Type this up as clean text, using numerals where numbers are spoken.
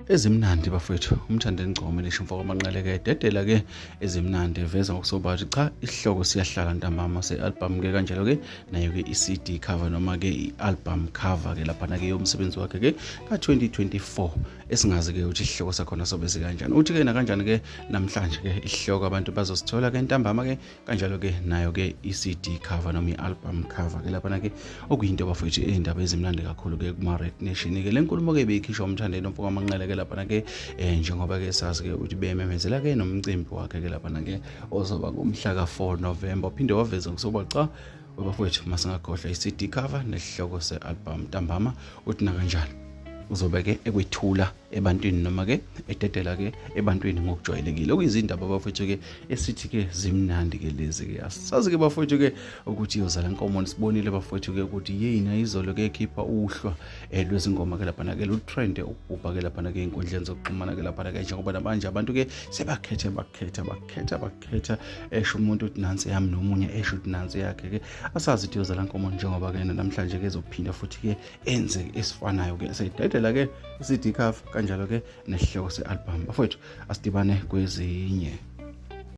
Ezimnandi bafowethu, uMthandeni Ngcobo lisho mfoko amanqele ke dedela ke ezimnandi eveza ngokusobala ukuthi cha, isihloko siyahlala ntambama se-album ke, kanjalo ke nayo ke i-CD cover noma ke i-album cover ke laphana ke yomsebenzi wakhe ke ka-2024, esingazi ke ukuthi isihloko sakhona sobe sikanjani. Uthi ke nakanjani ke namhlanje ke isihloko abantu bazosithola ke ntambama ke, kanjalo ke nayo ke i-CD cover noma i-album cover ke laphana ke, okuyinto bafowethu ey'ndaba ezimnandi kakhulu ke kuma-Red Nation ke. Le nkulumo ke beyikhishwa uMthandeni umfo kaManqele ke laphana ke, njengoba ke sazi ke ukuthi bememezela ke nomcimbi wakhe ke laphana ke ozoba ngomhla ka-4 November. Uphinde waveza ngokusoba cha bafowethu, masingakhohlwa i-CD cover nesihloko se-album ntambama. Uthi nakanjani uzobe ke ekwethula ebantwini noma ke ededela ke ebantwini ngokujwayelekile, okuyizindaba bafowethu ke esithi ke zimnandi ke lezi ke. Asazi ke bafowethu ke ukuthi iyozala nkomo. Sibonile bafowethu ke ukuthi yena izolo ke ekhipha uhlwa lwezingoma ke laphana ke, lu-trend ukubhubha ke laphana ke ey'nkundleni zokuxhumana ke laphana ke, njengoba namanje abantu ke sebakhethe bakhetha bakhetha bakhetha, esho umuntu ukuthi nansi yami, nomunye esho ukuthi nansi yakhe ke. Asazi ukuthi iyozala nkomo, njengoba ke namhlanje ke ezophinda futhi ke enze esifanayo ke, seyidedela ke i-CD cover kanjalo ke nesihloko se-album. Bafowethu, asidibane kwezinye.